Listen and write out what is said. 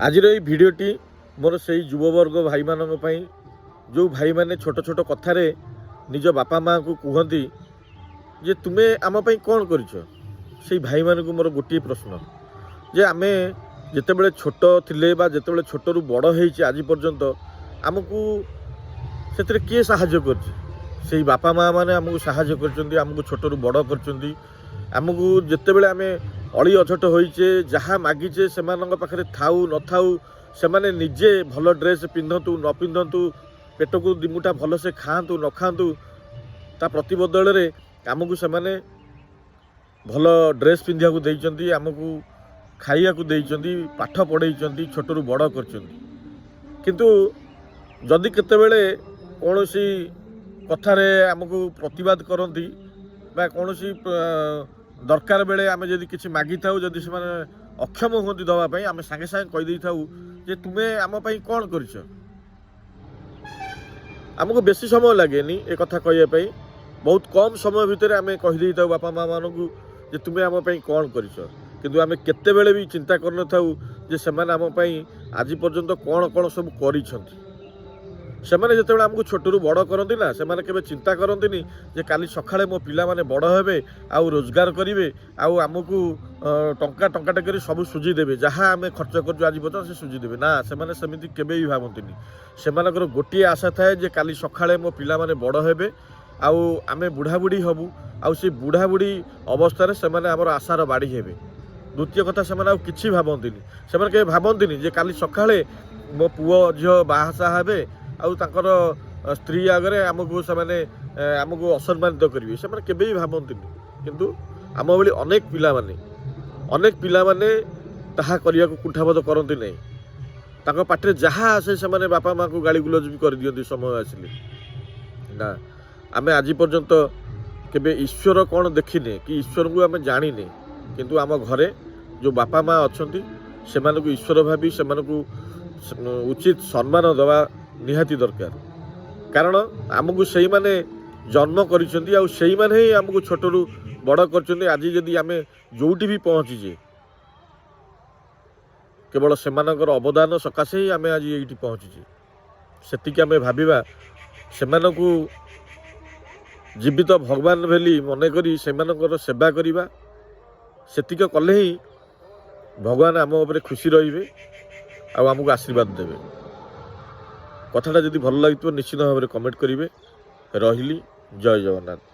ଆଜିର ଏଇ ଭିଡ଼ିଓଟି ମୋର ସେଇ ଯୁବବର୍ଗ ଭାଇମାନଙ୍କ ପାଇଁ, ଯେଉଁ ଭାଇମାନେ ଛୋଟ ଛୋଟ କଥାରେ ନିଜ ବାପା ମାଆଙ୍କୁ କୁହନ୍ତି ଯେ ତୁମେ ଆମ ପାଇଁ କ'ଣ କରିଛ। ସେଇ ଭାଇମାନଙ୍କୁ ମୋର ଗୋଟିଏ ପ୍ରଶ୍ନ ଯେ ଆମେ ଯେତେବେଳେ ଛୋଟ ଥିଲେ ବା ଯେତେବେଳେ ଛୋଟରୁ ବଡ଼ ହେଇଛେ ଆଜି ପର୍ଯ୍ୟନ୍ତ, ଆମକୁ ସେଥିରେ କିଏ ସାହାଯ୍ୟ କରିଛି? ସେଇ ବାପା ମାଆ ମାନେ ଆମକୁ ସାହାଯ୍ୟ କରିଛନ୍ତି, ଆମକୁ ଛୋଟରୁ ବଡ଼ କରିଛନ୍ତି। ଆମକୁ ଯେତେବେଳେ ଆମେ ଅଳି ଅଝଟ ହୋଇଛେ, ଯାହା ମାଗିଛେ, ସେମାନଙ୍କ ପାଖରେ ଥାଉ ନଥାଉ, ସେମାନେ ନିଜେ ଭଲ ଡ୍ରେସ୍ ପିନ୍ଧନ୍ତୁ ନ ପିନ୍ଧନ୍ତୁ, ପେଟକୁ ଦିମୁଠା ଭଲସେ ଖାଆନ୍ତୁ ନ ଖାଆନ୍ତୁ, ତା ପ୍ରତିବଦଳରେ ଆମକୁ ସେମାନେ ଭଲ ଡ୍ରେସ୍ ପିନ୍ଧିବାକୁ ଦେଇଛନ୍ତି, ଆମକୁ ଖାଇବାକୁ ଦେଇଛନ୍ତି, ପାଠ ପଢ଼େଇଛନ୍ତି, ଛୋଟରୁ ବଡ଼ କରିଛନ୍ତି। କିନ୍ତୁ ଯଦି କେତେବେଳେ କୌଣସି କଥାରେ ଆମକୁ ପ୍ରତିବାଦ କରନ୍ତି ବା କୌଣସି ଦରକାର ବେଳେ ଆମେ ଯଦି କିଛି ମାଗିଥାଉ, ଯଦି ସେମାନେ ଅକ୍ଷମ ହୁଅନ୍ତି ଦେବା ପାଇଁ, ଆମେ ସାଙ୍ଗେ ସାଙ୍ଗେ କହିଦେଇଥାଉ ଯେ ତୁମେ ଆମ ପାଇଁ କ'ଣ କରିଛ? ଆମକୁ ବେଶୀ ସମୟ ଲାଗେନି ଏ କଥା କହିବା ପାଇଁ। ବହୁତ କମ୍ ସମୟ ଭିତରେ ଆମେ କହିଦେଇଥାଉ ବାପା ମା ମାନଙ୍କୁ ଯେ ତୁମେ ଆମ ପାଇଁ କ'ଣ କରିଛ। କିନ୍ତୁ ଆମେ କେତେବେଳେ ବି ଚିନ୍ତା କରିନଥାଉ ଯେ ସେମାନେ ଆମ ପାଇଁ ଆଜି ପର୍ଯ୍ୟନ୍ତ କ'ଣ କ'ଣ ସବୁ କରିଛନ୍ତି। ସେମାନେ ଯେତେବେଳେ ଆମକୁ ଛୋଟରୁ ବଡ଼ କରନ୍ତି ନା, ସେମାନେ କେବେ ଚିନ୍ତା କରନ୍ତିନି ଯେ କାଲି ସକାଳେ ମୋ ପିଲାମାନେ ବଡ଼ ହେବେ ଆଉ ରୋଜଗାର କରିବେ ଆଉ ଆମକୁ ଟଙ୍କା ଟଙ୍କାଟେ କରି ସବୁ ସୁଝି ଦେବେ, ଯାହା ଆମେ ଖର୍ଚ୍ଚ କରୁଛୁ ଆଜି ପର୍ଯ୍ୟନ୍ତ ସେ ସୁଝି ଦେବେ। ନା, ସେମାନେ ସେମିତି କେବେ ବି ଭାବନ୍ତିନି। ସେମାନଙ୍କର ଗୋଟିଏ ଆଶା ଥାଏ ଯେ କାଲି ସକାଳେ ମୋ ପିଲାମାନେ ବଡ଼ ହେବେ ଆଉ ଆମେ ବୁଢ଼ାବୁଢ଼ୀ ହେବୁ, ଆଉ ସେ ବୁଢ଼ାବୁଢ଼ୀ ଅବସ୍ଥାରେ ସେମାନେ ଆମର ଆଶାର ବାଡ଼ି ହେବେ। ଦ୍ୱିତୀୟ କଥା, ସେମାନେ ଆଉ କିଛି ଭାବନ୍ତିନି। ସେମାନେ କେବେ ଭାବନ୍ତିନି ଯେ କାଲି ସକାଳେ ମୋ ପୁଅ ଝିଅ ବାହାସାହା ହେବେ ଆଉ ତାଙ୍କର ସ୍ତ୍ରୀ ଆଗରେ ଆମକୁ ସେମାନେ ଆମକୁ ଅସମ୍ମାନିତ କରିବେ। ସେମାନେ କେବେ ବି ଭାବନ୍ତିନି। କିନ୍ତୁ ଆମ ଭଳି ଅନେକ ପିଲାମାନେ ତାହା କରିବାକୁ କୁଣ୍ଠାବୋଧ କରନ୍ତି ନାହିଁ। ତାଙ୍କ ପାଟିରେ ଯାହା ଆସେ, ସେମାନେ ବାପା ମାଆଙ୍କୁ ଗାଳି ଗୁଲଜ ବି କରିଦିଅନ୍ତି ସମୟ ଆସିଲେ। ନା, ଆମେ ଆଜି ପର୍ଯ୍ୟନ୍ତ କେବେ ଈଶ୍ୱର କ'ଣ ଦେଖିନେ କି ଈଶ୍ୱରଙ୍କୁ ଆମେ ଜାଣିନେ। କିନ୍ତୁ ଆମ ଘରେ ଯେଉଁ ବାପା ମା ଅଛନ୍ତି, ସେମାନଙ୍କୁ ଈଶ୍ୱର ଭାବି ସେମାନଙ୍କୁ ଉଚିତ ସମ୍ମାନ ଦେବା ନିହାତି ଦରକାର। କାରଣ ଆମକୁ ସେଇମାନେ ଜନ୍ମ କରିଛନ୍ତି ଆଉ ସେଇମାନେ ହିଁ ଆମକୁ ଛୋଟରୁ ବଡ଼ କରିଛନ୍ତି। ଆଜି ଯଦି ଆମେ ଯେଉଁଠି ବି ପହଞ୍ଚିଛେ, କେବଳ ସେମାନଙ୍କର ଅବଦାନ ସକାଶେ ହିଁ ଆମେ ଆଜି ଏଇଠି ପହଞ୍ଚିଛେ। ସେତିକି ଆମେ ଭାବିବା, ସେମାନଙ୍କୁ ଜୀବିତ ଭଗବାନ ବୋଲି ମନେକରି ସେମାନଙ୍କର ସେବା କରିବା। ସେତିକ କଲେ ହିଁ ଭଗବାନ ଆମ ଉପରେ ଖୁସି ରହିବେ ଆଉ ଆମକୁ ଆଶୀର୍ବାଦ ଦେବେ। କଥାଟା ଯଦି ଭଲ ଲାଗିଥିବ, ନିଶ୍ଚିତ ଭାବରେ କମେଣ୍ଟ କରିବେ। ରହିଲି, ଜୟ ଜଗନ୍ନାଥ।